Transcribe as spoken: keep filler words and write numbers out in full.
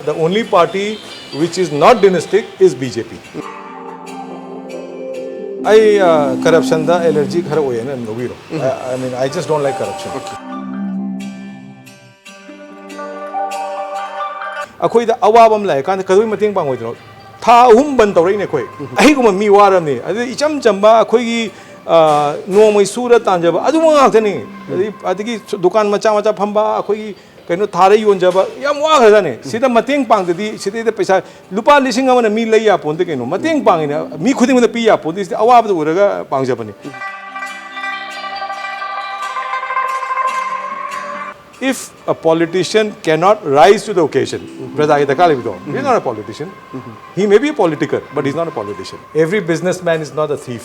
The only party which is not dynastic is B J P. ꯑꯩ ꯀꯔꯞꯁꯟꯗ allergy ꯈꯔ ꯑꯣꯏꯌꯦꯅ ꯑꯗꯨꯝ ꯂꯧꯕꯤꯔꯣ. I mean, I just don't like corruption. ꯑꯩꯈꯣꯏꯗ ꯑꯋꯥꯕ ꯑꯃ ꯂꯥꯛꯑꯀꯥꯟꯗ ꯀꯩꯗꯧꯕꯩ ꯃꯇꯦꯡ ꯄꯥꯡꯉꯣꯏꯗꯅꯣ? ꯊꯥ ꯑꯍꯨꯝ ꯕꯟ ꯇꯧꯔꯛꯏꯅꯦ ꯑꯩꯈꯣꯏ. ꯑꯩꯒꯨꯝꯕ ꯃꯤ ꯋꯥꯔꯕꯅꯤ. ꯑꯗꯨꯗꯤ ꯏꯆꯝ ꯆꯝꯕ ꯑꯩꯈꯣꯏꯒꯤ ꯅꯣꯡꯃꯩ ꯁꯨꯔ ꯇꯥꯟꯖꯕ ꯑꯗꯨꯝꯕ ꯉꯥꯛꯇꯅꯤ. ꯑꯗꯒꯤ ꯑꯗꯒꯤ ꯗꯨꯀꯥꯟ ꯃꯆꯥ ꯃꯆꯥ ꯐꯝꯕ, ꯑꯩꯈꯣꯏꯒꯤ ꯀꯩꯅꯣ ꯊꯥꯔ ꯌꯣꯟꯖꯕ ꯌꯥꯝ ꯋꯥꯈ꯭ꯔꯖꯥꯠꯅꯤ. ꯁꯤꯗ ꯃꯇꯦꯡ ꯄꯥꯡꯗꯗꯤ ꯁꯤꯗꯩꯗ ꯄꯩꯁꯥ ꯂꯨꯄꯥ ꯂꯤꯁꯤꯡ ꯑꯃꯅ ꯃꯤ ꯂꯩ ꯌꯥꯄꯣꯟꯇꯦ ꯀꯩꯅꯣ. ꯃꯇꯦꯡ ꯄꯥꯡꯉꯤꯅꯦ, ꯃꯤ ꯈꯨꯗꯤꯡꯃꯛꯇ ꯄꯤ ꯌꯥꯄꯣꯟꯇꯦ. ꯁꯤꯗ ꯑꯋꯥꯕꯗ ꯎꯔꯒ ꯄꯥꯡꯖꯕꯅꯤ. If a politician cannot rise to the occasion, ꯄ꯭ꯔꯖꯥꯒꯤ ꯗꯔꯀꯥꯔ ꯂꯩꯕꯗꯣ, he's not a politician. He may be a political, but he's not a politician. Every businessman is not a thief.